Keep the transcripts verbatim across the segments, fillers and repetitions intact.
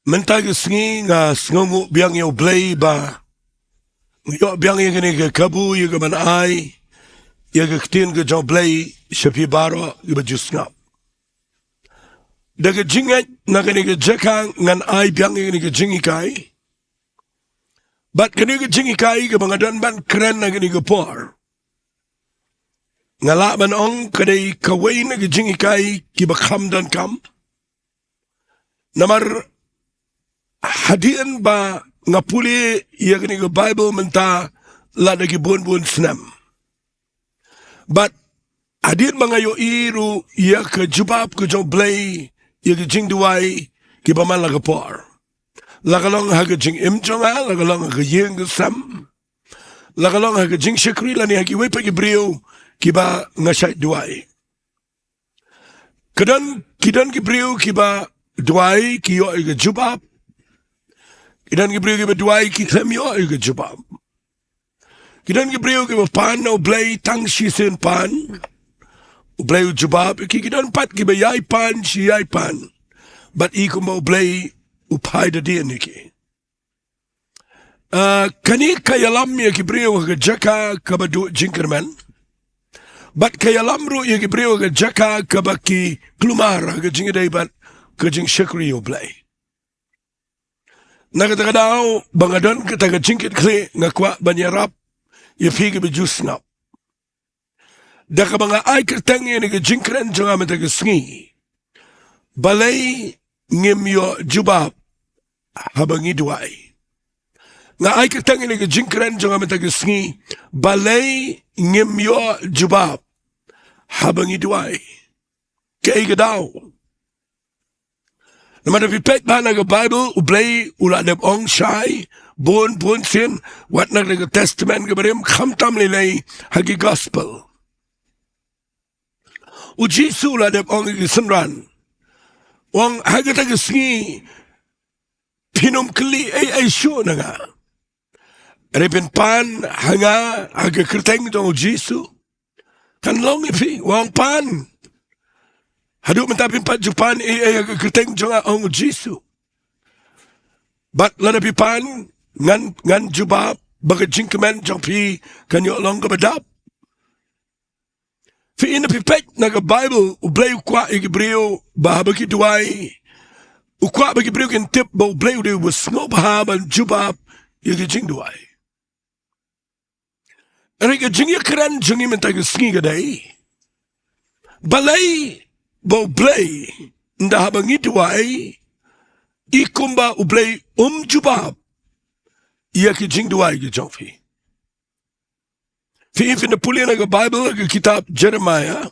Mynta ka sngi nga sngewnguh biang ïa U Blei ba nga ïoh biang ïa kane ka kabu ïa ka ban ai ïa ka ktien ka jong U Blei sha phi baroh kiba ju sngap. Da ka jingngeit na kane ka jaka ngan ai biang ïa kane ka jinghikai. Bad kane ka jinghikai kaba nga don ban kren ha kane ka por, nga lah ban ong ka dei kawei na ka jinghikai kiba kham donkam. Namar hadien ba nga pule ïa kane ka Baibl mynta la da ki bun bun snem, bad hadien ba nga ïohi ruh ïa ka jubab ka jong U Blei ïa ka jingduwai kiba man la ka por, la ka long ha ka jingim jong nga, la ka long ha ka ïing ka sem, la ka long ha ka jingshakri lane ha kiwei pat ki briew kiba nga shait duwai. Ka don, ki don ki briew kiba duwai ki ïoh ïa ka jubab. Ki don ki briew kiba duwai ki khlem ïoh ïa ka jubab. Ki don ki briew kiba pan na U Blei tang shisien pan, U Blei u jubab ïa ki. Ki don pat kiba ïai pan shi ïai pan, bad i kumba U Blei u phai da dien ïa ki. Ah, kane ka ïalam ïa ki briew ha ka jaka kaba duh jingkyrmen, bad ka ïalam ruh ïa ki briew ha ka jaka kaba ki kulmar ha ka jingïadei bad ka jingshakri U Blei. Na kata ka daw ba nga don kata ka jingkitkhlieh, nga kwah ban ïarap ïa phi kiba ju sngap da kaba nga ai kyrteng ïa kane ka jingkren jong nga mynta ka sngi: Balei ngim ïoh jubab haba ngi duwai? Nga ai kyrteng ïa kane ka jingkren jong nga mynta ka sngi: Balei ngim ïoh jubab haba ngi duwai? Kaei ka daw? Namar da phi peit bha na ka Baibl, U Blei u la dep ong shai bun bun sien, wat na ka Testament kaba rim, khamtam lei lei ha ki Gospel. U Jisu u la dep ong ïa ki synran, u ong, ha kata ka sngi phin ym kylli ei ei shuh na nga. Hynrei phin pan ha nga ha ka kyrteng jong u Jisu, kan long ïa phi. U ong pan. Haduh mynta phim pat ju pan ei ei ha ka kyrteng jong nga, ong u Jisu. Bad lada phi pan, ngan, ngan jubab ba ka jingkmen jong phi kan ïoh long kaba dap. Phi, lada phi peit na ka Baibl, U Blei u kwah ïa ki briew ba haba ki duwai, u kwah ba ki briew kin tip ba U Blei u dei uba sngewbha ban jubab ïa ki jingduwai. Hynrei ka jingïakren jong ngi mynta ka sngi ka dei, balei ba U Blei, ynda haba ngi duwai, i kumba U Blei um jubab ïa ki jingduwai ki jong phi? Phi, phin da pule na ka Baibl, ka kitab Jeremaïah,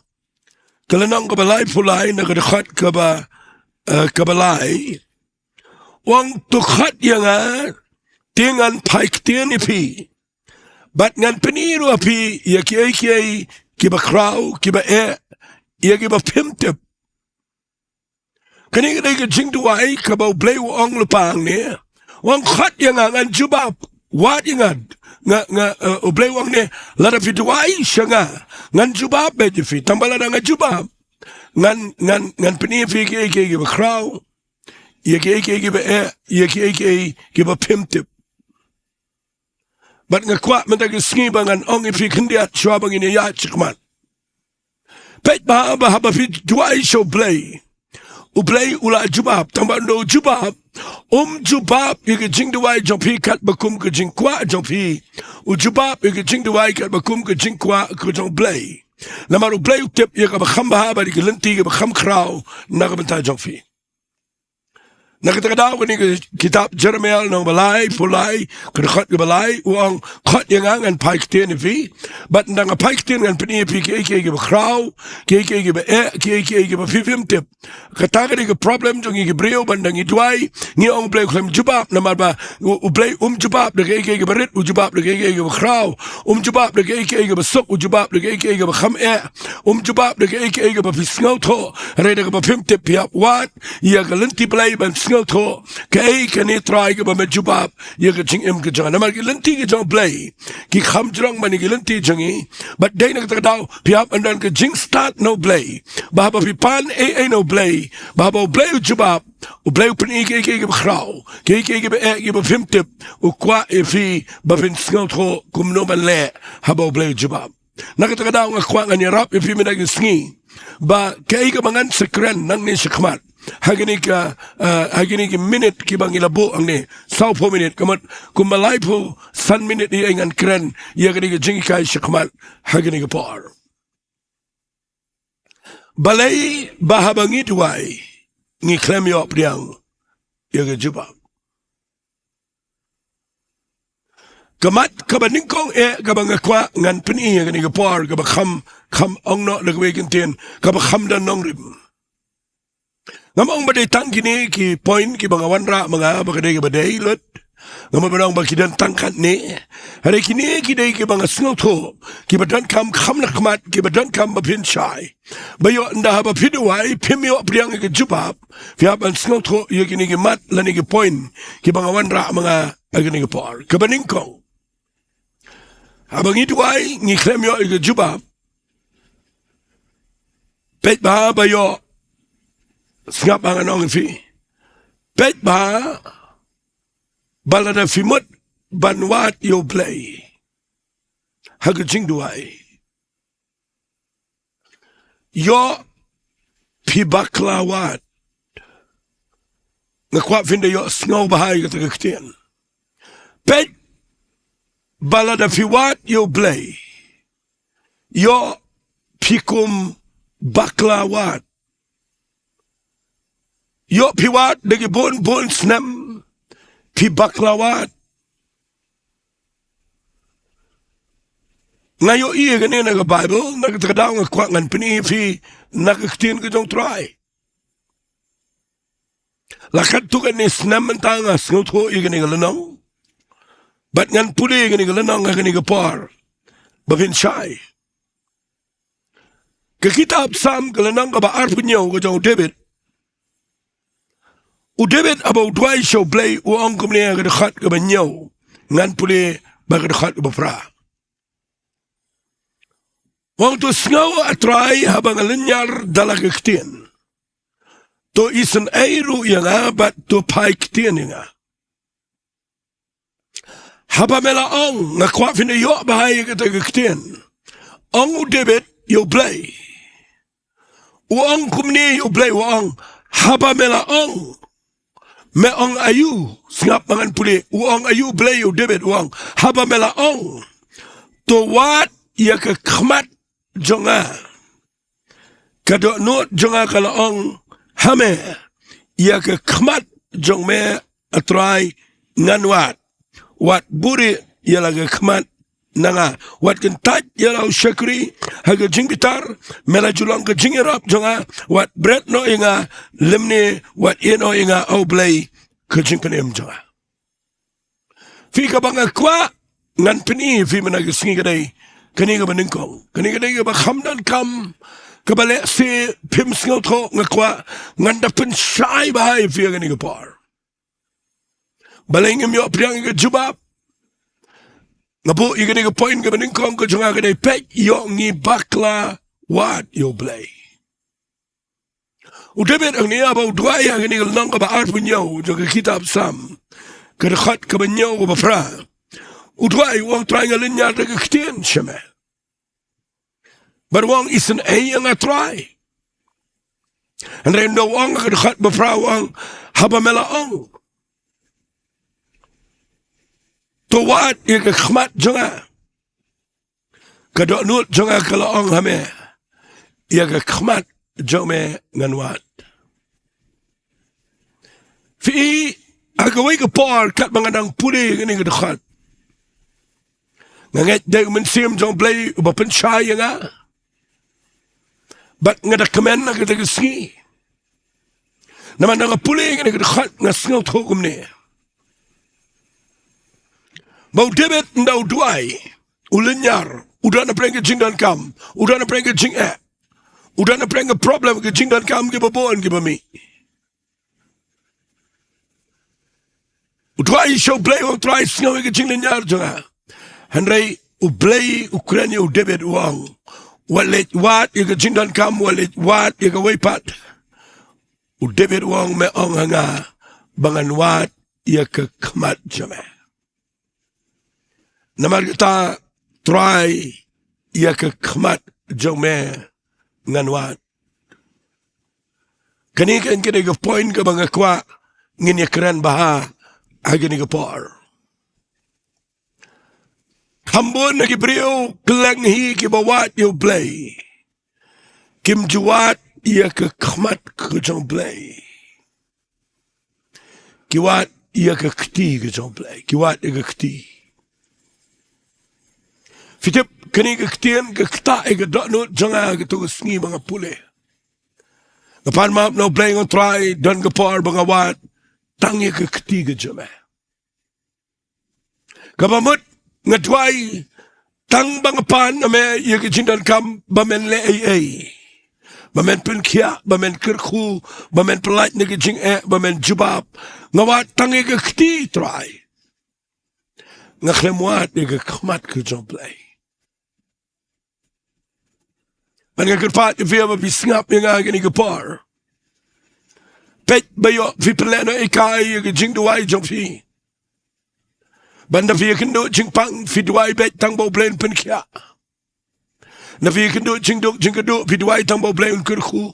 ka lynnong kaba laiphew lai, na ka dkhot kaba, eh, kaba lai. U ong, to khot ïa nga, te ngan phai ktien ïa phi, bad ngan pyni ruh ïa phi ïa kiei kiei kiba khraw, kiba eh, ïa kiba phim tip. Kane ka dei ka jingduwai kaba U Blei u ong lypa hangne. U ong, khot ïa nga, ngan jubab. Wad ïa nga. Nga, nga, eh, U Blei u ong ne, lada phi duwai sha nga, ngan jubab beit ïa phi. Tangba lada nga jubab, ngan, ngan, ngan pyni ïa phi kiei kiei kiba khraw, ïa kiei kiei kiba eh, ïa kiei kiei kiba phim tip. Bad nga kwah mynta ka sngi ba ngan ong ïa phi khyndiat shuwa ba ngin ïaid shakhmat. Peit bha, ba haba phi duwai sha U Blei, U Blei u la jubab. Tangba ynda u jubab, um jubab ïa ka jingduwai jong phi katba kum ka jingkwah jong phi. U jubab ïa ka jingduwai katba kum ka jingkwah ka jong U Blei. Namar U Blei u tip ïa kaba kham bha bad ïa ka lynti kaba kham khraw na ka bynta jong phi. Na kata ka daw, kane ka kitab Jeremaïah lynnong ba laiphew lai, ka dkhot kaba lai, u ong, khot ïa nga, ngan phai ktien ïa phi. Bad ynda nga phai ktien, ngan pyni ïa phi kiei kiei kiba khraw, kiei kiei kiba eh, kiei kiei kiba phi phim tip. Kata ka dei ka problem jong ngi ki briew, ba ynda ngi duwai, ngi ong U Blei u khlem jubab, namar ba U, U Blei um jubab da kiei kiei kiba rit, u jubab da kiei kiei kiba khraw, um jubab da kiei kiei kiba suk, u jubab da kiei kiei kiba kham eh, um jubab da kiei kiei kiba phi sngewthuh, hynrei da kaba phim tip phi hap wad ïa ka lynti Blei ban sngewthuh kaei kane Trai kaba me jubab ïa ka jingim ka jong nga. Namar ki lynti ki jong U Blei ki kham jrong ban ïa ki lynti jong ngi. Bad dei na kata ka daw phi hap ban don ka jingstad na U Blei, ba haba phi pan ei ei na U Blei, ba haba U Blei u jubab, U Blei u pyni kiei kiei kiba khraw, kiei kiei kiba eh kiba phim tip, u kwah ïa phi ba phin sngewthuh kumno ban leh haba U Blei u jubab. Na kata ka daw nga kwah ngan ïarap ïa phi mynta ka sngi ba kaei kaba ngan sa kren nangne shakhmat, ha kane ka, eh, ha kine ki minit kiba ngi la buh hangne, sawphew minit, ka mut kumba laiphew san minit ïa ngan kren ïa kane ka jinghikai shakhmat ha kane ka por. Balei ba haba ngi duwai ngi khlem ïoh pdiang ïa ka jubab? Ka mat kaba nyngkong eh kaba nga kwah ngan pyni ïa kane ka por, kaba kham, kham ong noh da kawei ka ktien, kaba kham don nongrim. Ngam ong ba dei tang kine ki point kiba nga wanrah ma nga ba ka dei kaba dei lut. Ngam ong ba dang ba ki don tang katne. Hynrei kine ki dei kiba nga sngewthuh kiba donkam kham na khmat, kiba donkam ba phin shai. Ba ïoh ynda haba phi duwai phim ïoh pdiang ïa ka jubab, phi hap ban sngewthuh ïa kine ki mat lane ki point kiba nga wanrah ma nga ha kane ka por. Kaba nyngkong, haba ngi duwai ngi khlem ïoh ïa ka jubab, peit bha ba ïoh, sngap ba ngan ong ïa phi. Peit bha ba lada phi mut ban wad ïa U Blei ha ka jingduwai, ïoh phi bakla wad. Nga kwah phin da ïohsngew bha ïa kata ka ktien. Peit ba lada phi wad ïa U Blei, ïoh phi kum bakla wad. Ïoh phi wad da ki bun bun snem, phi bakla wad. Nga ïohi ïa kane na ka Baibl, na kata ka daw nga kwah ngan pyni ïa phi na ka ktien ka jong U Trai. La katto katne snem mynta nga sngewthuh ïa kane ka lynnong, bad ngan pule ïa kane ka lynnong ha kane ka por ba phin shai. Ka kitab Salm ka lynnong kaba arphew hynñiew ka jong u David. U David haba u duwai sha U Blei u ong kumne ha ka dkhot kaba hynñiew, ngan pule bad ka dkhot kaba phra. U ong, to sngew, A Trai, haba nga lynñiar da la ka ktien. To isynei ruh ïa nga bad to phai ktien ïa nga. Haba me la ong, nga kwah phin da ïoh bha ïa kata ka ktien. Ong u David ïa U Blei. U ong kumne ïa U Blei, u ong, haba me la ong. Me ong aïu, sngap ba ngan pule, u ong aïu U Blei ïa u David, u ong, haba me la ong, to wad ïa ka khmat jong nga. Ka dohnud jong nga ka la ong ha me, ïa ka khmat jong me A Trai ngan wad. Wat buhrieh ïa la ka khmat na nga. Wat kyntait ïa la u shakri ha ka jingbitar, me la ju long ka jingïarap jong nga, wat bret noh ïa nga, lymne wat ïehnoh ïa nga, A U Blei, ka jingpynim jong nga. Phi, kaba nga kwah ngan pyni ïa phi mynta ka sngi ka dei kane kaba nyngkong. Kane ka dei kaba kham donkam, kaba lehse phim sngewthuh, nga kwah ngan da pynshai bha ïa phi ha kane ka por. Balei ngim ïoh pdiang ïa ka jubab? Nga buh ïa kane ka point kaba nyngkong ka jong nga ka dei, peit, ïoh ngi bakla wad ïa U Blei. U David hangne haba u duwai ha kane ka lynnong kaba arphew hynñiew jong ka kitab Salm, ka dkhot kaba hynñiew kaba phra. U duwai u ong, Trai, nga lynñiar da ka ktien sha me. Bad u ong, isynei ïa nga, Trai. Hynrei ynda u ong ha ka dkhot ba phra, u ong, haba me la ong, to wad ïa ka khmat jong nga, ka dohnud jong nga ka la ong ha me, ïa ka khmat jong me ngan wad. Phi, ha kawei ka por katba nga dang pule ïa kane ka dkhot, nga ngeit dei u Mynsiem jong U Blei uba pynshai ïa nga. Bad nga da kmen ha kata ka sngi. Namar ynda nga pule ïa kane ka dkhot nga sngewthuh kumne, ba u David ynda u duwai, u lynñiar, u don hapdeng ka jingdonkam, u don hapdeng ka jingeh, u don hapdeng ka problem, ka jingdonkam kiba bun kiba mih. U duwai sha U Blei, u ong, Trai, sngew ïa ka jinglynñiar jong nga. Hynrei U Blei u kren ïa u David, u ong, wat leit wad ïa ka jingdonkam, wat leit wad ïa kawei pat. U David u ong, me ong ha nga ba ngan wad ïa ka khmat jong me. Namar kata, Trai, ïa ka khmat jong me ngan wad. Kane ka dei ka point kaba nga kwah ngin ïa kren bha ha kane ka por. Kham bun na ki briew kylleng hi kiba wad ïa U Blei, kim ju wad ïa ka khmat ka jong U Blei. Ki wad ïa ka kti ka jong U Blei, ki wad ïa ka kti. Phi tip, kane ka ktien ka ktah ïa ka dohnud jong nga ha kato ka sngi ba nga pule. Nga pan map na U Blei, nga ong, Trai, don ka por ba nga wad tang ïa ka kti ka jong me. Kaba mut nga duwai tang ba nga pan na me ïa ka jingdonkam, ba men leh ei ei, ba men pynkhiah, ba men kyrkhu, ba men pyllait na ka jingeh, ba men jubab. Nga wad tang ïa ka kti, Trai. Nga khlem wad ïa ka khmat ka jong U Blei. Bad nga kyrpad ïa phi ba phi sngap ïa nga ha kane ka por. Peit ba ïoh phi pynlehnohei ïa ka jingduwai jong phi. Bad lada phi ïakynduh jingpang, phi duwai beit tang ba U Blei un pynkhiah. Lada phi ïakynduh jingduk jingkyrduh, phi duwai tang ba U Blei un kyrkhu.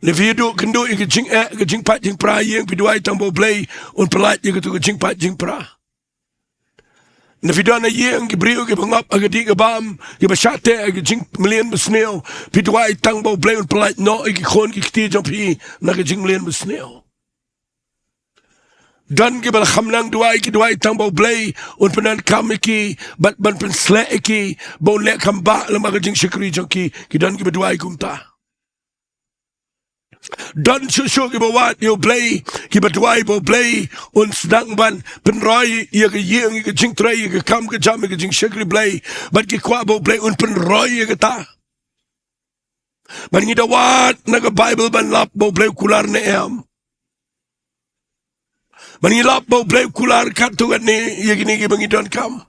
Lada phi ïakynduh ïa ka jingeh, ka jingpait jingpra ïing, phi duwai tang ba U Blei un pyllait ïa kato ka jingpait jingpra. Lada phi don ha ïing ki briew kiba ngop ha ka dih ka bam, kiba shah teh ha ka jingmlien basniew, phi duwai tang ba U Blei un pyllait noh ïa ki khun ki kti jong phi na ka jingmlien basniew. Don kiba la kham nang duwai, ki duwai tang ba U Blei un pyndonkam ïa ki, bad ban pynsleh ïa ki ba un leh kham bha lyngba ka jingshakri jong ki. Ki don kiba duwai kumta. Don shuh shuh kiba wad ïa U Blei, kiba duwai ba U Blei un sdang ban pynroi ïa ka ïing, ïa ka jingtrei, ïa ka kam ka jam, ïa ka jingshakri Blei, bad ki kwah ba U Blei un pynroi ïa kata. Bad ngi da wad na ka Baibl ban lap ba U Blei u kular ne em. Bad ngi lap ba U Blei u kular katto katne ïa kine kiba ngi donkam.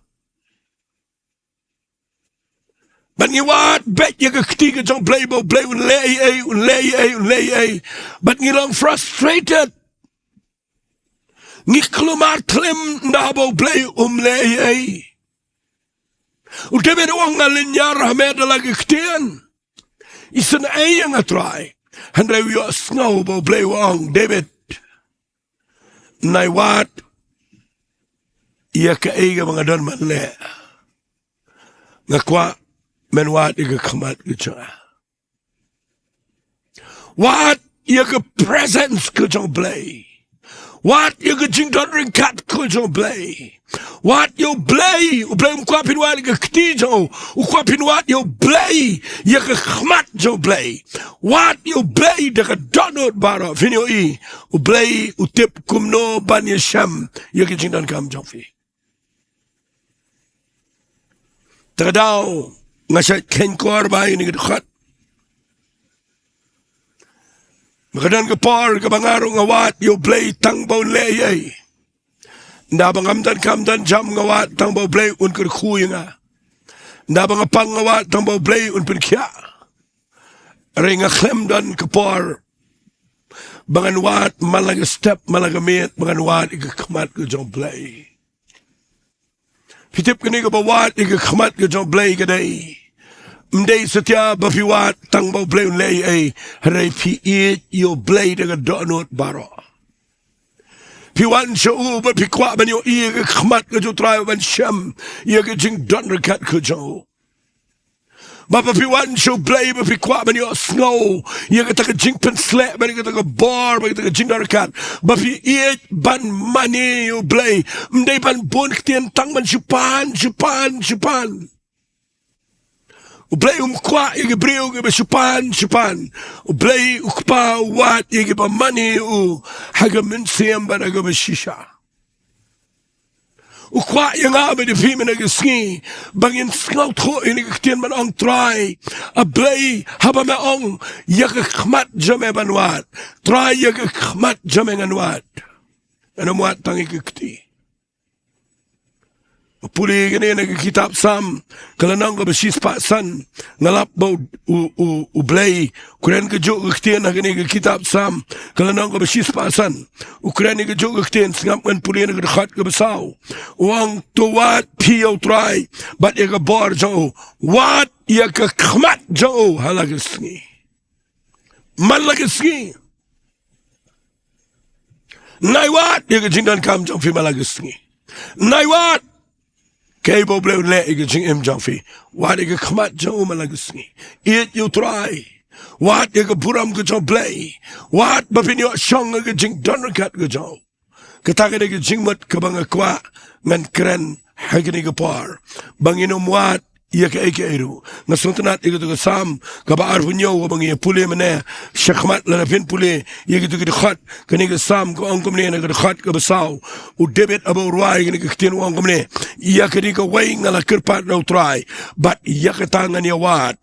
Bad ngi wad beit ïa ka kti ka jong U Blei, ba U Blei un leh ei ei, un leh ei ei, un leh ei ei. Bad ngi long frustrated. Ngi kulmar khlem, nda ba U Blei um leh ei ei. U David u ong, nga lynñiar ha me da la ki ktien. Isynei ïa nga, Trai. Hynrei u ïohsngew ba U Blei u ong, David, nai wad ïa kaei kaba nga don ban leh. Nga kwah men wad ïa ka khmat ka jong nga. Wad ïa ka presence ka jong U Blei. Wad ïa ka jingdon ryngkat ka jong U Blei. Wad ïa U Blei, U Blei um kwah phin wad ïa ka kti jong u, u kwah phin wad ïa U Blei, ïa ka khmat jong U Blei. Wad ïa U Blei da ka dohnud baroh, phin ïohi U Blei u tip kumno ban ïashem ïa ka jingdonkam jong phi. Te ka daw nga shait khein kor ba ïa kane ka dkhot. Ba ka don ka por kaba nga ruh nga wad ïa U Blei tang ba un leh ei ei. Nda ba ngam don kam don jam nga wad tang ba U Blei un kyrkhu ïa nga. Nda ba nga pang nga wad tang ba U Blei un pynkhiah. Hynrei nga khlem don ka por ba ngan wad man la ka step, man la ka miet, ba ngan wad ïa ka khmat ka jong U Blei. Phi tip kane kaba wad ïa ka khmat ka jong U Blei ka dei, ym dei satia ba phi wad tang ba U Blei un leh ei ei, hynrei phi ïeit ïa U Blei da ka dohnud baroh. Phi wan sha u ba phi kwah ban ïohi ïa ka khmat ka jong U Trai, ban shem ïa ka jingdon ryngkat ka jong u. Ba, ba phi wan sha U Blei ba phi kwah ban ïohsngew ïa kata ka jingpynsleh, ban ïa kata ka bor, ban ïa kata ka jingdon ryngkat. Ba phi ïeit ban mane ïa U Blei. Ym dei ban bun ktien tang ban shu pan, shu pan, shu pan. U Blei um kwah ïa ki briew kiba shu pan, shu pan. U Blei u Kpa u wad ïa kiba mane ïa u ha ka mynsiem bad ha kaba shisha. U kwah ïa nga bad ïa phi mynta ka sngi ba ngin sngewthuh ïa kane ka ktien ban ong, Trai, A Blei, haba me ong, ïa ka khmat jong me ban wad. Trai, ïa ka khmat jong me ngan wad. Yn ym wad tang ïa ka kti. Pule ïa kane na ka kitab Salm, ka lynnong kaba shispah san, nga lap ba u, u, u, u Blei, u kren kajuh ka ktien ha kane ka kitab Salm, ka lynnong kaba shispah san. U kren ïa kajuh ka ktien, sngap ngan pule na ka dkhot kaba saw. U ong to wad phi ïa u Trai, bad ïa ka bor jong u. Wad ïa ka khmat jong u, ha la ka sngi. Man la ka sngi. Nai wad ïa ka jingdonkam jong phi man la ka sngi. Nai wad. Kaei ba u Blei un leh ïa ka jingim jong phi. Wad ïa ka khmat jong u man la ka sngi. Ïeit ïa u Trai. Wad ïa ka burom ka jong u Blei. Wad ba phin ïoh shong ha ka jingdon ryngkat ka jong u. Kata ka dei ka jingmut kaba nga kwah ngan kren ha kane ka por. Ba ngin ym wad ïa kaei kaei ruh. Nga sngewtynnat ïa kata ka Salm kaba arphew hynñiew kaba ngi ïa pule mynne shakhmat lada phin pule ïa kata ka dkhot. Kane ka Salm ka ong kumne na ka dkhot kaba saw. U David haba u rwai kane ka ktien u ong kumne. Ïa kane kawei nga la kyrpad na u Trai. Bad ïa kata ngan ïa wad.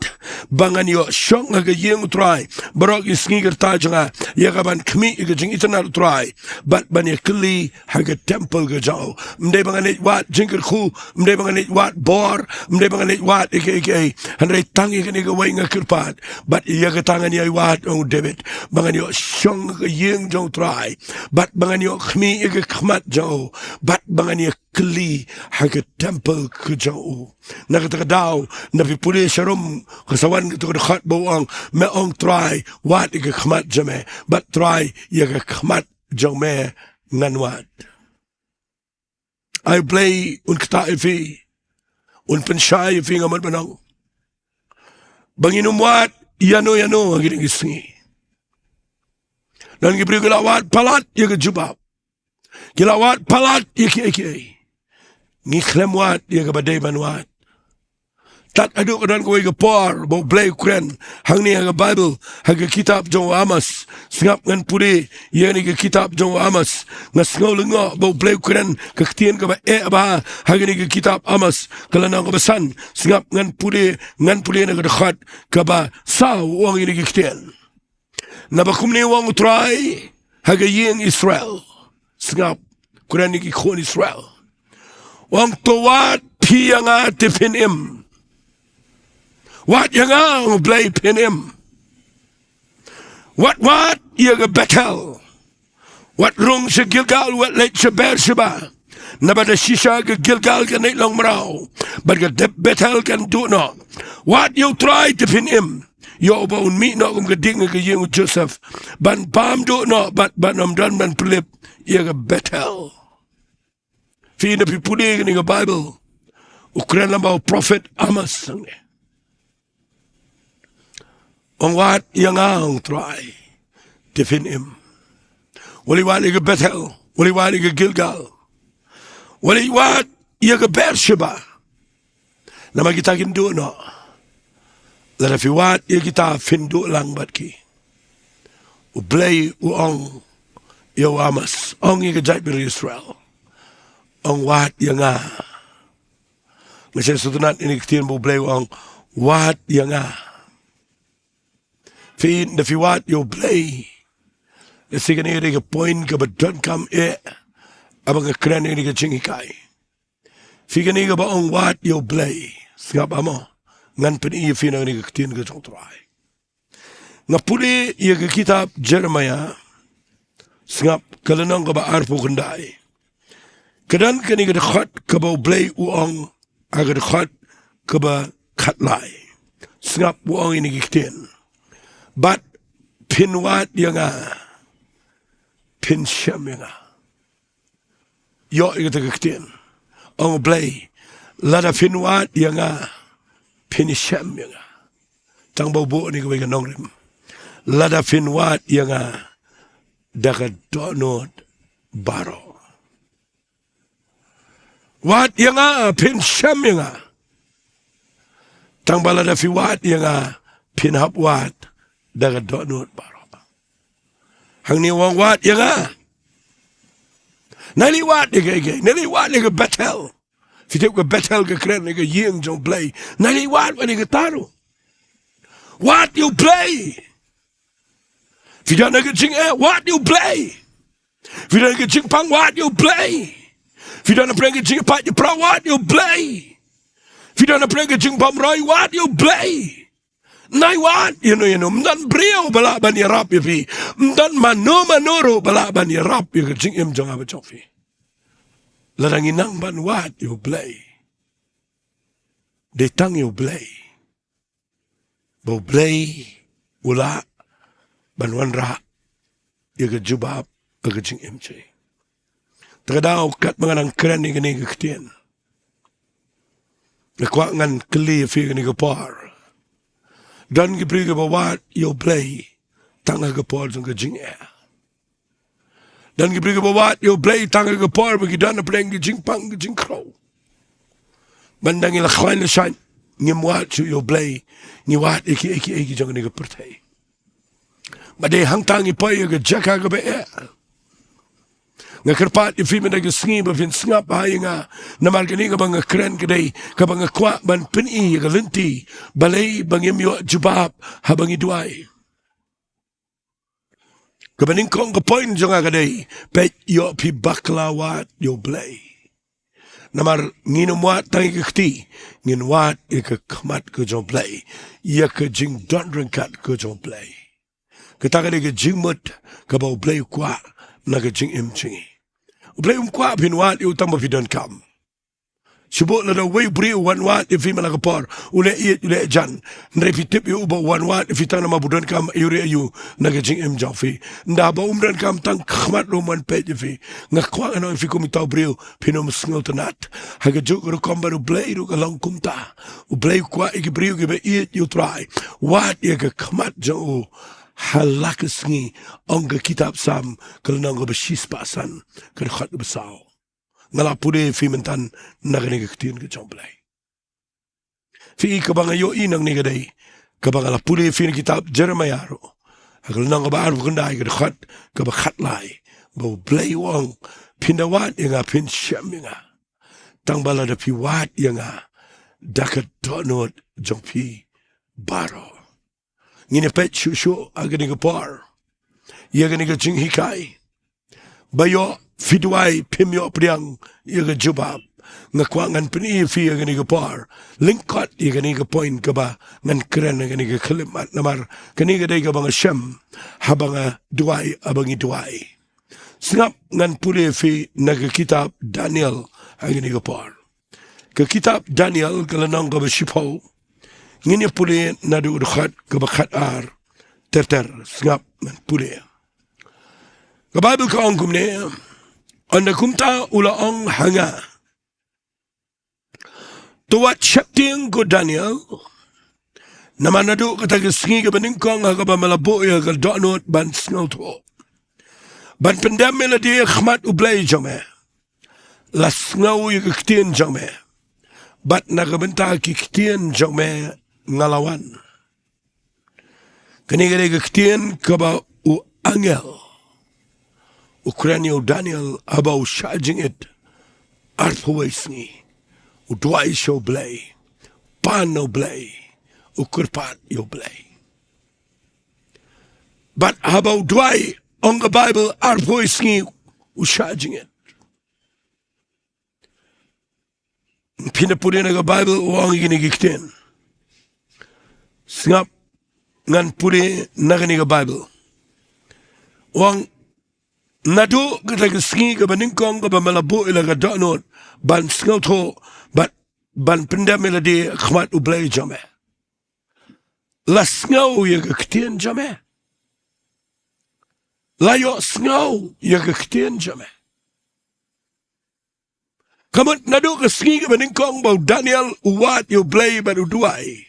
Ba ngan ïoh shong ha ka ïing u Trai. Baroh ki sngi ki rta jong nga. Ïa ka ban khmih ïa ka jingitynnad u Trai. Bad ban ïa kylli ha ka temple ka jong u. Ym dei ba ngan leit wad jingkyrkhu, ym dei ba ngan leit wad bor, ym dei ba ngan leit wad ïa kaei kaei. Hynrei tang ïa kane kawei nga kyrpad. Bad ïa kata ngan ïa wad ong u David. Ba ngan ïoh shong ha ka ïing jong u Trai. Bad ba ngan ïoh khmih ïa ka khmat jong u. Bad ba ngan ïa kylli ha ka temple ka jong u. Na kata ka daw, na phi pule sharum, ka sa wan kata ka dkhot ba u ong, me ong Trai, wad ïa ka khmat jong me, bad Trai ïa ka khmat jong me ngan wad. Ai Blei un ktah ïa phi, un pynshai ïa phi nga mut ban ong. Ba ngin ym wad ïano ïano ha kine ki sngi. Don ki briew ki la wad palat ïa ka jubab. Ki la wad palat ïa kiei kiei. Ngi khlem wad ïa kaba dei ban wad. Tad haduh ka don kawei ka por ba u Blei u kren hangne ha ka Baibl, ha ka kitab jong u Amos. Sngap ngan pule ïa kane ka kitab jong u Amos. Nga sngew lyngngoh ba u Blei u kren ka ktien kaba eh bha ha kane ka kitab Amos, ka lynnong kaba san. Sngap ngan pule, ngan pule na ka dkhot kaba saw, u ong ïa kane ka ktien. Naba kumne u ong u Trai ha ka ïing Israel. Sngap, kren ïa ki khun Israel. U ong to wad phi ïa nga te phin im. Wad ïa nga, ong u Blei, phin im. Wad, wad ïa ka Bethel. Wat rung sha Gilgal, wat leit sha Beersheba. Naba da shisha ka Gilgal kan leit long mraw, bad ka dep Bethel kan duh noh. Wat ïa u Trai te phin im, ïa uba un mih noh kum ka ding ha ka ïing u Joseph, ban bam duh noh, bad ban ym don ban pynlip ïa ka Bethel. Phi, nda phi pule kane ka Baibl, u kren lyngba u prophet Amos hangne. Ong wat ïa nga, ong Trai, te phin im. Wat leit wat ïa ka Bethel, wat leit wat ïa ka Gilgal, wat leit wat ïa ka Beersheba. Namar kita kin duh noh. Lada phi wad ïa kita phin duh lang bad ki. U Blei u ong ïa u Amos, ong ïa ka jaitbynriew Israel, ong wat ïa nga. Nga sngewtynnat ïa kane ka ktien ba u Blei u ong wat ïa nga. Phi, nda phi wad ïa u Blei. Lehse kane ka dei ka point kaba donkam eh haba nga kren ïa kane ka jinghikai. Phi, kane kaba ong wat ïa u Blei, sngap mo, ngan pyni ïa phi na kane ka ktien ka jong u Trai. Nga pule ïa ka kitab Jeremaïah, sngap, ka lynnong kaba arphew khyndai. Ka don kane ka dkhot kaba u Blei u ong ha ka dkhot kaba khatlai. Sngap, u ong ïa kane ka ktien. Bad phin wad ïa nga, phin shem ïa nga. Ïoh ïa kata ka ktien. Ong u Blei, lada phin wad ïa nga, phin shem ïa nga. Tang ba u buh ïa kawei ka nongrim. Lada phin wad ïa nga da ka dohnud baroh. Wad ïa nga, phin shem ïa nga. Tang ba lada phi wad ïa nga, phin hap wad da ka dohnud baroh. Hangne u ong wat ïa nga. Nai leit wad ïa ka, ïa ka, nai leit wad ïa ka Bethel. Phi tip ka Bethel ka kren ïa ka ïing jong u Blei. Nai leit wad, wat ïa kata ruh. Wad ïa u Blei. Phi don ha ka jingeh, wad ïa u Blei. Phi don ka jingpang, wad ïa U Blei. Phi don hapdeng ka jingpait jingpra, wad ïa U Blei. Phi don hapdeng ka jingbymroi, wad ïa U Blei. Nai wad ïano ïano, ym don briew ba lah ban ïarap ïa phi. Ym don mano mano ruh ba lah ban ïarap ïa ka jingim jong nga bad jong phi. Lada ngi nang ban wad ïa U Blei, dei tang ïa U Blei. Ba U Blei u lah ban wanrah ïa ka jubab ha ka jingim jong ngi. Te ka daw katba nga nang kren ïa kane ka ktien, nga kwah ngan kylli ïa phi kane ka por. Don ki briew kiba wad ïa U Blei tang ha ka por jong ka jingeh. Don ki briew kiba wad ïa U Blei tang ha ka por ba ki don hapdeng ka jingpang ka jingkhrew. Ban da ngi la khlaiñ la shaiñ, ngim wad shuh ïa U Blei, ngi wad ïa kiei kiei ki jong kane ka pyrthei. Ba dei hangta ngi poi ïa ka jaka kaba eh. Nga kyrpad ïa phi mynta ka sngi ba phin sngap bha ïa nga, namar kane kaba nga kren ka dei kaba nga kwah ban pyni ïa ka lynti balei ba ngim ïoh jubab haba ngi duwai. Kaba nyngkong ka point jong nga ka dei, peit, ïoh phi bakla wad ïa U Blei. Namar ngin ym wad tang ïa ka kti, ngin wad ïa ka khmat ka jong U Blei, ïa ka jingdon ryngkat ka jong U Blei. Kata ka dei ka jingmut kaba U Blei u kwah na ka jingim jong ngi. U Blei um kwah phin wad ïa u tang ba phi donkam. Shu buh lada uwei u briew u wan wad ïa phi man la ka por, u leh ïeit, u leh jan. Hynrei phi tip ïa u ba u wan wad ïa phi tang namar ba u donkam aïu re aïu na ka jingim jong phi. Ynda ba um donkam tang khmat ruh um wan peit ïa phi. Nga kwah ngan ong ïa phi kum uta u briew, phin ym sngewtynnat. Ha kajuh ka rukom bad U Blei ruh ka long kumta. U Blei u kwah ïa ki briew kiba ïeit ïa U Trai, wad ïa ka khmat jong u ha la ka sngi. Ong ka kitab Salm, ka lynnong kaba shispah san, ka dkhot kaba saw. Nga la pule ïa phi mynta na kane ka ktien ka jong U Blei. Phi i, kaba nga ïohi nangne ka dei kaba nga la pule ïa phi na kitab Jeremaïah ruh, ha ka lynnong kaba arphew khyndai, ka dkhot kaba khatlai, ba U Blei u ong, phin da wad ïa nga, phin shem ïa nga, tang ba lada phi wad ïa nga da ka dohnud jong phi baroh. Ngin ïa peit shuh shuh ha kane ka por ïa kane ka jinghikai, ba ïoh phi duwai, phim ïoh pdiang ïa ka jubab. Nga kwah ngan pyni ïa phi ha kane ka por, lyngkot ïa kane ka point kaba ngan kren ha kane ka khyllipmat, namar kane ka dei kaba nga shem haba nga duwai, haba ngi duwai. Sngap, ngan pule ïa phi na ka kitab Daniel ha kane ka por. Ka kitab Daniel, ka lynnong kaba shiphew. Ngin ïa pule naduh ka dkhot kaba khatar ter ter. Sngap, ngan pule. Ka Baibl ka ong kumne: Ynda kumta u la ong ha nga, to wat sheptieng, ko Daniel, namar naduh kata ka sngi kaba nyngkong ha kaba me la buh ïa ka dohnud ban sngewthuh, ban pyndem ïa lade ha khmat U Blei jong me, la sngew ïa ka ktien jong me, bad na ka bynta ki ktien jong me nga la wan. Kane ka dei ka ktien kaba u angel u kren ïa u Daniel haba u shah jingit arphew wei sngi, u duwai sha U Blei, pan na U Blei, u kyrpad ïa U Blei. Bad haba u duwai, ong ka Baibl, arphew wei sngi u shah jingit. Phin da pule na ka Baibl, u ong ïa kine ki ktien. Sngap, ngan pule na kane ka Baibl. U ong, naduh kata ka sngi kaba nyngkong kaba me la buh ïa la ka dohnud ban sngewthuh, bad ban pyndem ïa lade ha khmat U Blei jong me, la sngew ïa ka ktien jong me. La ïohsngew ïa ka ktien jong me. Ka mut naduh ka sngi kaba nyngkong ba u Daniel u wad ïa U Blei bad u duwai,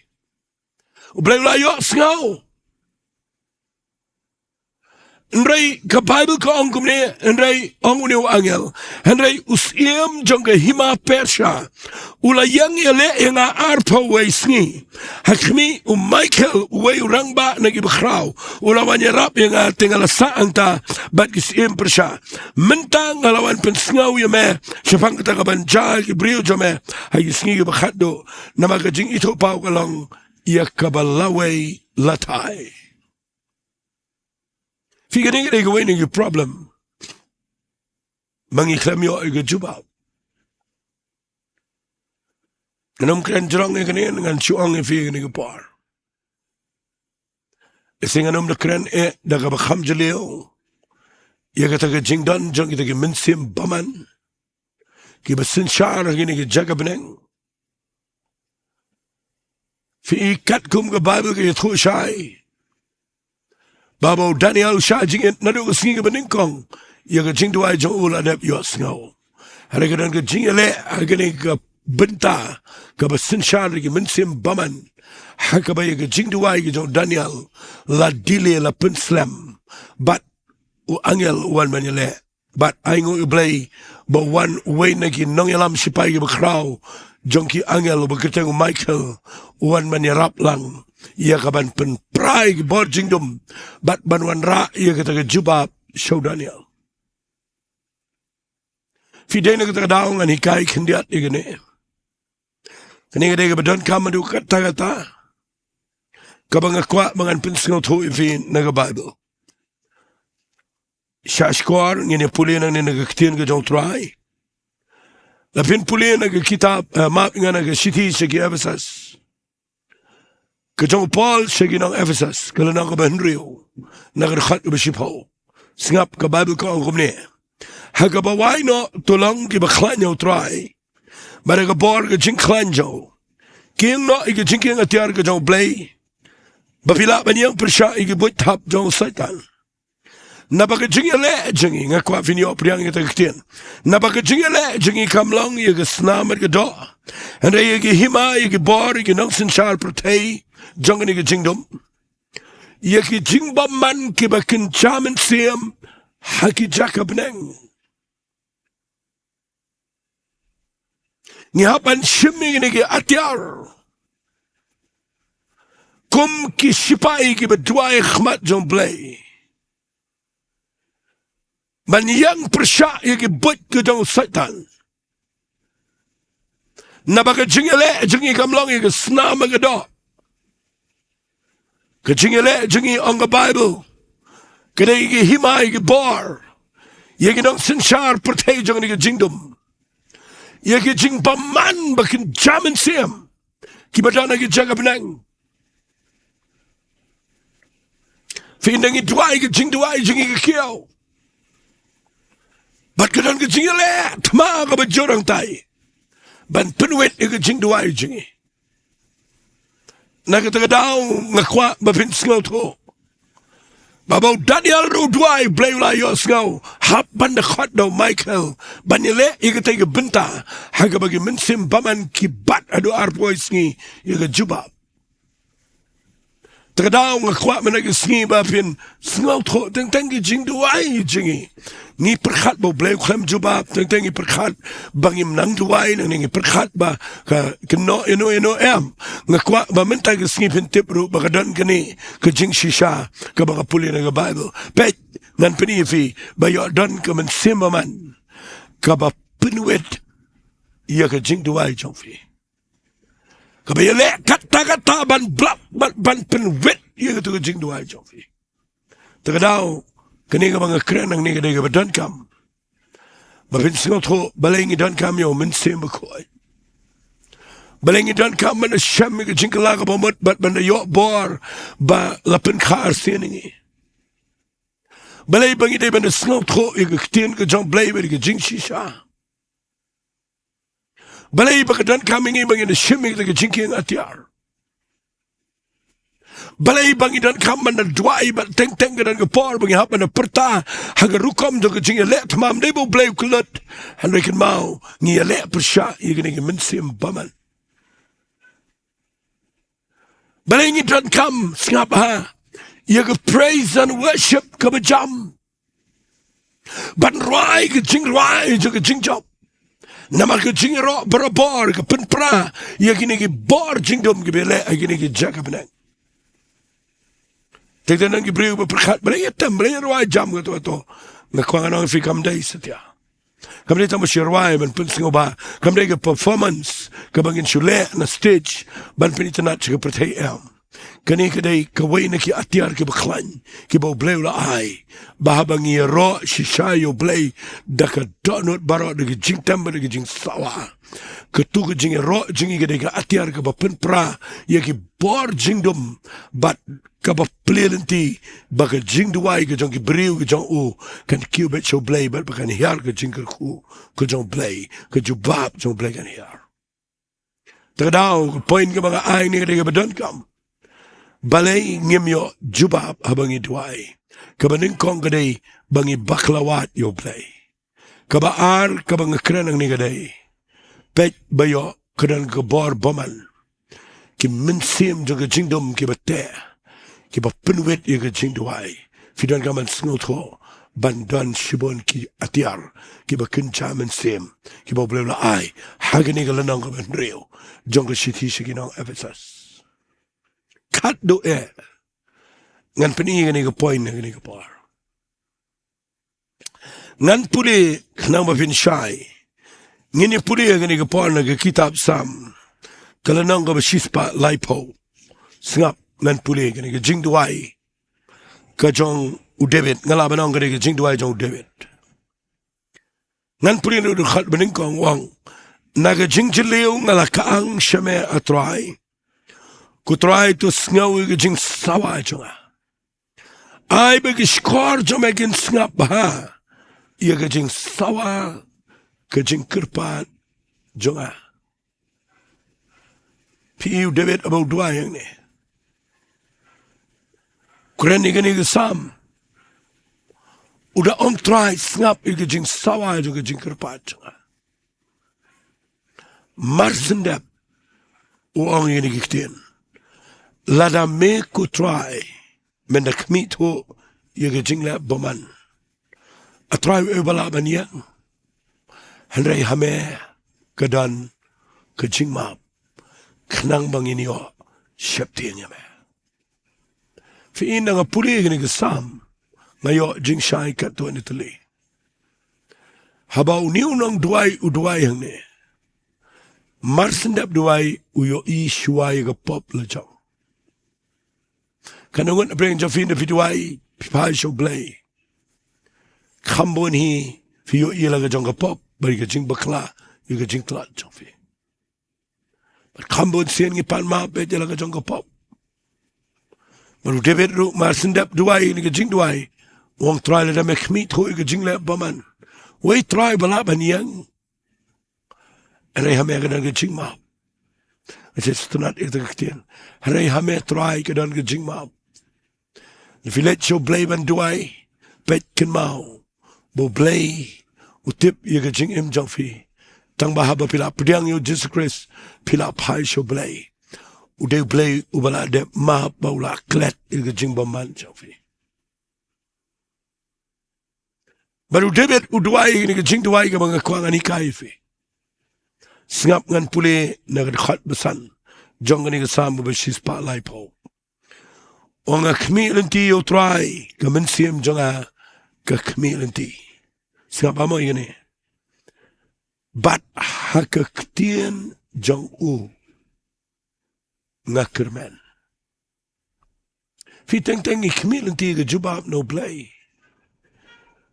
U Blei u la ïohsngew. Hynrei ka Baibl ka ong kumne, hynrei ong une u angel, hynrei u syiem jong ka hima Persia u la ïeng ïaleh ïa nga arphew wei sngi. Ha khmih, u Michael, uwei u rangbah na ki bakhraw, u la wan ïarap ïa nga, te nga la sah hangta bad ki syiem Persia. Mynta nga la wan pynsngew ïa me shaphang kata ka ban jia ki briew jong me ha ki sngi kiba khatduh, namar ka jingithuhpaw ka long ïa kaba lawei lathai. Phi, kane ka dei kawei na ki problem. ma ngi khlem ïoh ïa ka jubab. Ngan ym kren jrong ïa kane, ngan shu ong ïa phi ïa kane ka por. Ïa, sngewbha ngam da kren eh da kaba kham jylliew ïa kata ka jingdon jong kita ki mynsiem bymman kiba synshar ha kine ki jaka bneng. Phi i katkum ka Baibl ka ïathuh shai ba, ba u Daniel u shah jingit naduh ka sngi kaba nyngkong ïa ka jingduwai jong u la dep ïohsngew. Hynrei ka don ka jingïaleh ha kane ka bynta kaba synshar da ki mynsiem bymman, ha kaba ïa ka jingduwai ka jong u Daniel la delay, la pynslem, bad u angel u wan ban ïaleh. Bad ainguh ïa U Blei ba wan uwei na ki nongïalam shipai kiba khraw jong ki angel, uba kyrteng u Michael, u wan ban ïarap lang ïa kaban pynpra ïa ki bor jingdum bad ban wanrah ïa kata ka jubab sha u Daniel. Phi, dei na kata ka daw ngan hikai khyndiat ïa kane. Kane ka dei kaba donkam haduh katta katta, kaba nga kwah ba ngan pynsngewthuh ïa phi na ka Baibl. Sha shkor ngin ïa pule nangne na ka ktien ka jong u Trai. La phin pule na ka kitab, eh, map, nga na ka shithi sha ki Ephesus ka jong u Paul sha ki nong Ephesus, ka lynnong kaba hynriew, na ka dkhot kaba shiphew. Sngap, ka Baibl ka ong kumne: Ha kaba wai noh, to long kiba khlaiñ ïa u Trai, bad ha ka bor ka jingkhlaiñ jong u, kieng noh ïa ka jingkieng atiar ka jong U Blei, ba phi lah ban ïeng pyrshah ïa ki buit thap jong u Soitan. Naba ka jingïaleh jong ngi, nga kwah phin ïoh pdiang ïa kata ka ktien, naba ka jingïaleh jong ngi kam long ïa ka snam bad ka doh, hynrei ïa ki hima, ïa ki bor, ïa ki nongsynshar pyrthei jong kane ka jingdum, ïa ki jingbymman kiba kynja mynsiem ha ki jaka bneng. Ngi hap ban shim ïa kine ki atiar kum ki shipai kiba duwai khmat jong U Blei, ban ïeng pyrshah ïa ki buit ka jong u Soitan. Naba ka jingïaleh jong ngi kam long ïa ka snam bad ka doh. Ka jingïaleh jong ngi, ong ka Baibl, ka dei ïa ki hima, ïa ki bor, ïa ki nongsynshar pyrthei jong kane ka jingdum, ïa ki jingbymman ba kynja mynsiem kiba don ha ki jaka bneng. Phi, ynda ngi duwai, ka jingduwai jong ngi ka kiew, bad ka don ka jingïaleh thma kaba jur hangtai ban pynwit ïa ka jingduwai jong ngi. Na kata ka daw nga kwah ba phin sngewthuh ba, ba u Daniel ruh u duwai, U Blei u la ïohsngew, hap ban da khot da u Michael ban ïaleh ïa katei ka bynta, ha kaba ki mynsiem bymman ki bat haduh arphew sngi ïa ka jubab. Te ka daw nga kwah mynta ka sngi ba phin sngewthuh, teng teng ki jingduwai jong ngi, ngi pyrkhat ba U Blei u khlem jubab, teng teng ngi pyrkhat ba ngim nang duwai, nangne ngi pyrkhat ba ka kynnoh ïano ïano em. Nga kwah ba mynta ka sngi phin tip ruh ba ka don kane ka jingshisha kaba nga pule na ka Baibl. Peit, ngan pyni ïa phi ba ïoh don ka mynsiem bymman kaba pynwit ïa ka jingduwai jong phi, kaba ïaleh katta katta ban blap, ban, ban pynwit ïa kata ka jingduwai jong phi. Te ka daw, kane kaba nga kren nangne ka dei kaba donkam ba phin sngewthuh, balei ngi donkam ïa u Mynsiem Bakhuid. Balei ngi donkam ban da shem ïa ka jingkylla kaba mut bad ban da ïoh bor ba la pynkha arsien ïa ngi. Balei ba ngi dei ban da sngewthuh ïa ka ktien ka jong U Blei bad ïa ka jingshisha. Balei ba ka donkam ïa ngi ba ngin da shim ïa ka jingkieng atiar. Balei ba ngi donkam ban da duwai, bad teng teng ka don ka por ba ngi hap ban da pyrta ha ka rukom jong ka jingïaleh thma, ym dei ba U Blei u klet, hynrei kynmaw ngi ïaleh pyrshah ïa kine ki mynsiem bymman. Balei ngi donkam, sngap ha, ïa ka praise and worship kaba jam, ban rwai ka jingrwai jong ka jingjop. Namar ka jingïaroh barabor ka pynpra ïa kine ki bor jingdum kiba ïaleh ha kine ki jaka bneng. Teng teng don ki briew ba pyrkhat, balei ïa tem, balei ïa rwai jam kato kato. Nga kwah ngan ong ïa phi, kam dei satia. Kam dei tang ba shu rwai ban pynsngewbha. Kam dei ka performance kaba ngin shu leh na stage ban pynitynnad sha ka pyrthei, em. Kane ka dei kawei na ki atiar kiba khlaiñ kiba U Blei u la ai, ba haba ngi ïaroh shisha ïa U Blei da ka dohnud baroh, da ka jingtem bad da ka jingsawa, kato ka jingïaroh jong ngi ka dei ka atiar kaba pynpra ïa ki bor jingdum bad kaba plie lynti ba ka jingduwai ka jong ki briew ka jong u kan kiew beit sha U Blei bad ba kan hiar ka jingkyrkhu ka jong U Blei, ka jubab jong U Blei kan hiar. Te ka daw, ka point kaba nga ai hangne ka dei kaba donkam. Balei ngim ïoh jubab haba ngi duwai? Kaba nyngkong ka dei ba ngi bakla wad ïa U Blei. Kaba ar kaba nga kren hangne ka dei, peit ba ïoh ka don ka bor bymman. Ki mynsiem jong ka jingdum kiba teh, kiba pynwit ïa ka jingduwai. Phi donkam ban sngewthuh ban don shibun ki atiar kiba kynja mynsiem kiba U Blei u la ai ha kane ka lynnong kaba hynriew jong ka shithi sha ki nong Ephesus. Katto eh, ngan pyni ïa kane ka point ha kane ka por. Ngan pule, khnang ba phin shai. Ngin ïa pule ïa kane ka por na ka kitab Salm, ka lynnong kaba shispah laiphew. Sngap, ngan pule ïa kane ka jingduwai ka jong u David. Nga lah ban ong ka dei ka jingduwai jong u David. Ngan pule na u dkhot ba nyngkong, u ong: Na ka jingjylliew nga la kyang sha me, A Trai. Ko Trai, to sngew ïa ka jingsawa jong nga. Ai ba ki shkor jong me kin sngap bha ïa ka jingsawa, ka jingkyrpad jong nga. Phi i u David haba u duwai hangne, kren ïa kane ka Salm, u da ong: Trai, sngap ïa ka jingsawa jong, ka jingkyrpad jong nga. Mar shen dep u ong ïa kine ki ktien: Lada me, ko Trai, men da khmih thuh ïa ka jingleh bymman, A Trai, uei uba lah ban ïeng? Hynrei ha me ka don ka jingmap, khnang ba ngin ïoh sheptieng ïa me. Phi i, nga pule ïa kane ka Salm, nga ïoh jingshai katto katne tylli. Haba une u nongduwai u duwai hangne, mar shen dep duwai u ïohi shuwa ïa ka pop la jong. Katno ngut na pdeng jong phi, haba phi duwai, phi phai sha U Blei, kham bun hi phi ïohi la ka jong ka pop bad ka jingbakla ïa ka jingtlot jong phi. Bad kham bun sien ngi pan map beit ïa la ka jong ka pop. Bad u David ruh mar shen dep duwai ïa kane ka jingduwai, u ong: Trai, lada me khmih thuh ïa ka jingleh bymman, uei, Trai, ba lah ban ïeng? Hynrei ha me ka don ka jingmap. Nga sngewtynnat ïa kata ka ktien, hynrei ha me, Trai, ka don ka jingmap. Lada phi leit sha U Blei ban duwai, peit, kynmaw ba U Blei u tip ïa ka jingim jong phi. Tang ba haba phi la pdiang ïa U Jisu Khrist, phi la phai sha U Blei. U dei U Blei uba la dep map bad u la klet ïa ka jingbymman jong phi. Bad u David u duwai ïa kane ka jingduwai kaba nga kwah ngan hikai ïa phi. Sngap, ngan pule na ka dkhot ba san jong kane ka Salm kaba shispah laiphew. U ong: Nga khmih lynti ïa U Trai, ka mynsiem jong nga ka khmih lynti. Sngap, amo ïa kane: Bad ha ka ktien jong u nga kyrmen. Phi, teng teng ngi khmih lynti ïa ka jubab na U Blei.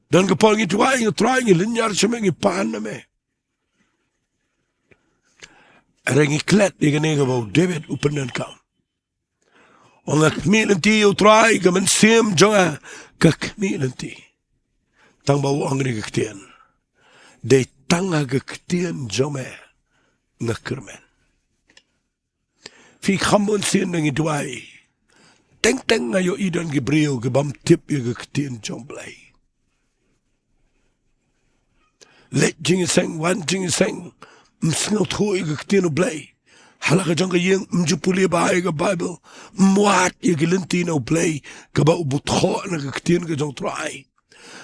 Don ka por ngi duwai, ngi Trai, ngi lynñiar sha me, ngi pan na me. Hynrei ngi klet ïa kane kaba u David u pyndonkam. U ong: Nga khmih lynti ïa U Trai, ka mynsiem jong nga ka khmih lynti. Tang ba u ong kane ka ktien: Dei tang ha ka ktien jong me nga kyrmen. Phi, kham bun sien ngi duwai, teng teng nga ïohi don ki briew ki bym tip ïa ka ktien jong U Blei. Leit jingïaseng, wan jingïaseng, ym sngewthuh ïa ka ktien U Blei. Ha la ka jong ka ïing ym ju pule bha ïa ka Baibl, ym wad ïa ki lynti na U Blei kaba u bud thoh na ka ktien ka jong U Trai.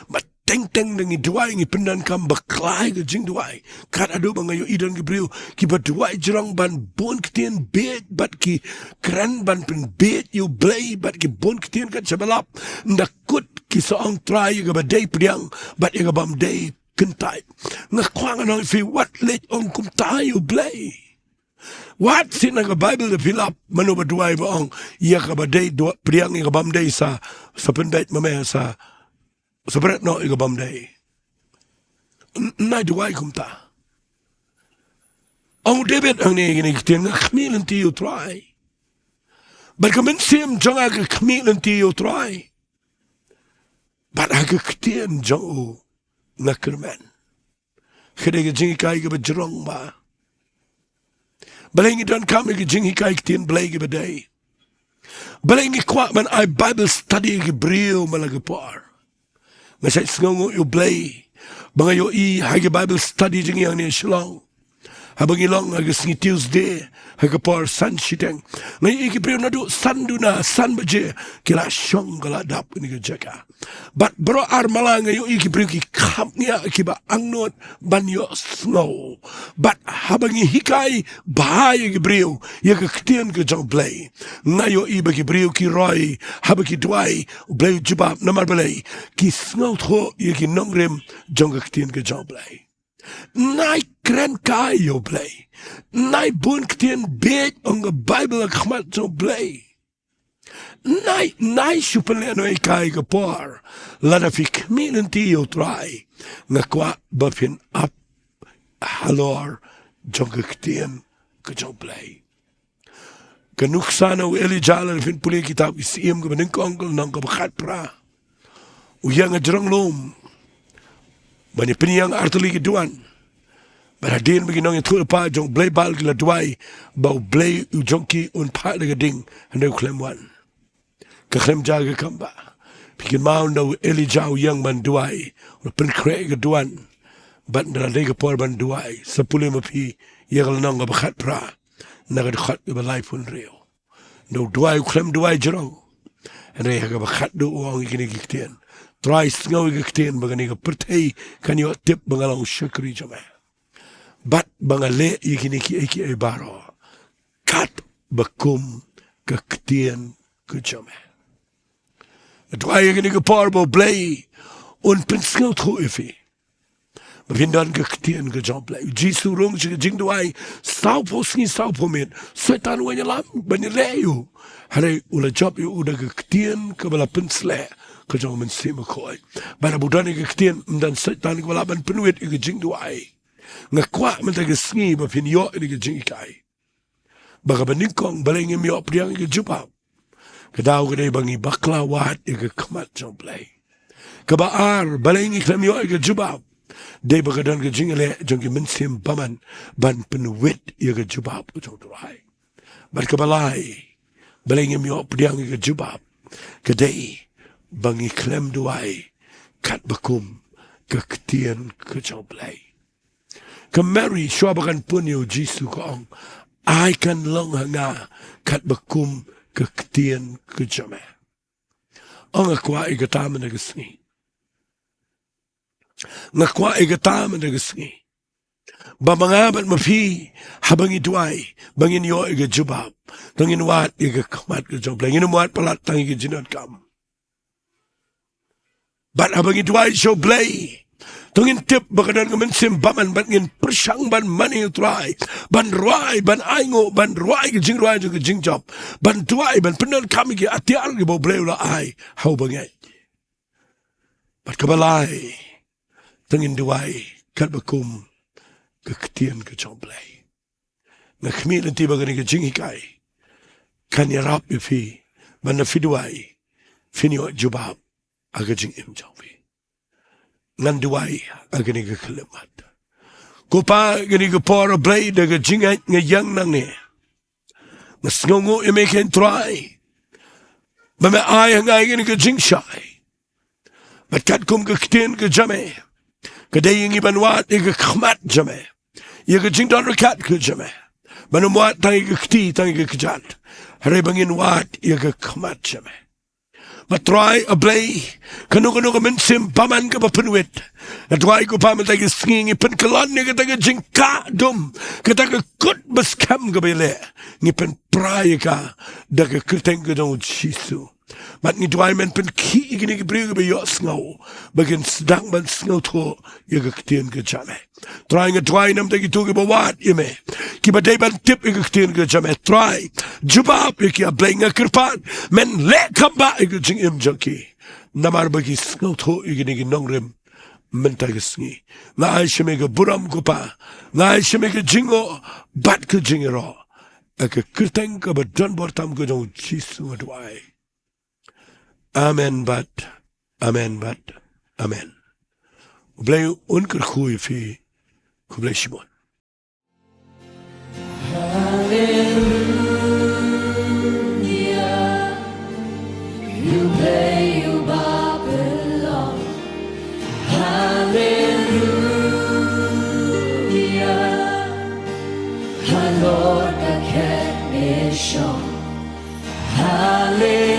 Bad teng teng ngi duwai, ngi pyndonkam bakla ïa ka jingduwai. Kat haduh ba nga ïohi don ki briew kiba duwai jrong ban bun ktien bieit bad ki kren ban pynbieit ïa U Blei bad ki bun ktien kat shaba lap. Nda kut ki sa ong Trai ïa kaba dei pdiang bad ïa kaba ym dei kyntait. Nga kwah ngan ong ïa phi, wat leit ong kumta ïa U Blei. Wat sien na ka Baibl da phi lap mano ba duwai ba ong, ïa kaba dei duwai, pdiang ïa ka bym dei sa, sa pynbeit ma me sa, sa bret noh ïa ka bym dei. N-, nai duwai kumta. Ong u David hangne ïa kine ki ktien, nga khmih lynti ïa u Trai. Bad ka mynsiem jong nga ka khmih lynti ïa u Trai. Bad ha ka ktien jong u nga kyrmen. Ka dei ka jinghikai kaba jrong ba, balei ngi donkam ïa ka jinghikai ktien Blei kaba dei? Balei ngi kwah ban ai Bible study ïa ki briew man la ka por? Nga shait sngewnguh ïa u Blei ba nga ïohi ha ka Bible study jong ngi hangne Shillong. Haba ngi long ha ka sngi Tuesday ha ka por san shiteng, nga ïohi ki briew naduh san duna, san baje ki la shong, ka la dap kane ka jaka. Bad baroh ar mala nga ïohi ki briew ki khapngiah, kiba angnud ban ïohsngew. Bad haba ngi hikai bha ïa ki briew ïa ka ktien ka jong Blei, nga ïohi ba ki briew ki roi, haba ki duwai, U Blei u jubab. Namar balei? Ki sngewthuh ïa ki nongrim jong ka ktien ka jong Blei. Nai kren kai ïa u Blei. Nai bun ktien bieit, ong ka Baibl, ha khmat jong u Blei. Nai, nai shu pynlehnohei kai ka por. Lada phi khmih lynti ïa u Trai, nga kwah ba phin ap halor jong ka ktien ka jong u Blei. Ka nuksa na u Elijah, lada phin pule kitab Ki Syiem kaba nyngkong, ka lynnong kaba khatphra. U ïeng ha jrong lum ban ïa pynïeng artylli ki duwan. Bad hadien ba ki nongïathuhlypa jong u Blei Baal ki la duwai ba u blei u jong ki un phah da ka ding, hynrei u khlem wan. Ka khlem jia ka kam ba. Phi kynmaw, ynda u Elijah u ïeng ban duwai, u la pynkhreh ka duwan. Bad ynda la dei ka por ban duwai, sa pule ma phi ïa ka lynnong kaba khatphra, na ka dkhot kaba laiphew hynriew. Ynda u duwai u khlem duwai jrong. Hynrei ha kaba khatduh u ong ïa kine ki ktien: Trai, sngew ïa ka ktien ba kane ka pyrthei kan ïoh tip ba nga long u shakri jong me, bad ba nga leh ïa kine kiei kiei baroh katba kum ka ktien ka jong me. Nga duwai ha kane ka por ba u Blei un pynsngewthuh ïa phi ba phin don ka ktien ka jong u Blei. U Jisu u rung sha ka jingduwai sawphew sngi sawphew miet. Soitan u wan ïalam ban ïaleh ïa u, hynrei u la jop ïa u da ka ktien kaba la pynsleh ka jong u Mynsiem Bakhuid. Bad haba u don ïa ka ktien, ym don soitan kaba lah ban pynwit ïa ka jingduwai. Nga kwah mynta ka sngi ba phin ïoh ïa ka jinghikai. Ba kaba nyngkong, balei ngim ïoh pdiang ïa ka jubab? Ka daw ka dei ba ngi bakla wad ïa ka khmat jong u Blei. Kaba ar, balei ngi khlem ïoh ïa ka jubab? Dei ba ka don ka jingïaleh jong ki mynsiem bymman ban pynwit ïa ka jubab ka jong u Trai. Bad kaba lai, balei ngim ïoh pdiang ïa ka jubab? Ka dei ba ngi khlem duwai katba kum ka ktien ka jong u Blei. Ka Mary, shuwa ba kan pun ïa u Jisu, ka ong, ai kan long ha nga katba kum ka ktien ka jong me. Ong, nga kwah ïa kata mynta ka sngi. Nga kwah ïa kata mynta ka sngi. Ba ma nga bad ma phi, haba ngi duwai, ba ngin ïoh ïa ka jubab, to ngin wad ïa ka khmat ka jong u Blei. Ngin ym wad palat tang ïa ka jingdonkam. Bad haba ngi duwai sha u Blei, to ngin tip ba ka don ka mynsiem bymman, bad ngin pyrshang ban mane ïa u Trai, ban rwai, ban ainguh, ban rwai ka jingrwai jong ka jingjop, ban duwai, ban pyndonkam ïa ki atiar kiba u Blei u la ai ha u bangeit. Bad kaba lai, to ngin duwai katba kum ka ktien ka jong u Blei. Nga khmih lynti ba kane ka jinghikai kan ïarap ïa phi, ba ynda phi duwai, phin ïoh jubab ha ka jingim jong phi. Ngan duwai ha kane ka khyllipmat. Ko Pa, kane ka por, A Blei, da ka jingngeit nga ïeng nangne. Nga sngewnguh ïa me, ko Trai, ba me ai ha nga ïa kane ka jingshai. Bad katkum ka ktien ka jong me, ka dei ïa ngi ban wad ïa ka khmat jong me, ïa ka jingdon ryngkat ka jong me, ban ym wad tang ïa ka kti, tang ïa ka kjat, hynrei ba ngin wad ïa ka khmat jong me. Bad Trai, A Blei, kano kano ka mynsiem bymman kaba pynwit, nga duwai, ko Pa, mynta ka sngi ngi pynkyllon ïa kata ka jingkah dum, kata ka kut ba skhem kaba ïaleh, ngi pynpra ïa ka da ka kyrteng ka jong u Jisu. Bad ngi duwai men pynkhih ïa kine ki briew kiba ïohsngew, ba kin sdang ban sngewthuh ïa ka ktien ka jong me. Trai, nga duwai na bynta kito kiba wad ïa me, kiba dei ban tip ïa ka ktien ka jong me Trai. Jubab ïa ki, A Blei, nga kyrpad men leh khambah ïa ka jingim jong ki, namar ba ki sngewthuh ïa kine ki nongrim mynta ka sngi. Nga ai sha me ka burom, ko Pa. Nga ai sha me ka jingngoh bad ka jingïaroh. Ha ka kyrteng kaba don bor tam ka jong U Jisu nga duwai. Amen bad amen bad amen. U Blei un kyrkhu ïa phi. Khublei shibun. Hallelujah. You play, you Babylon. Hallelujah. Our Lord, the King is shown. Hallelujah.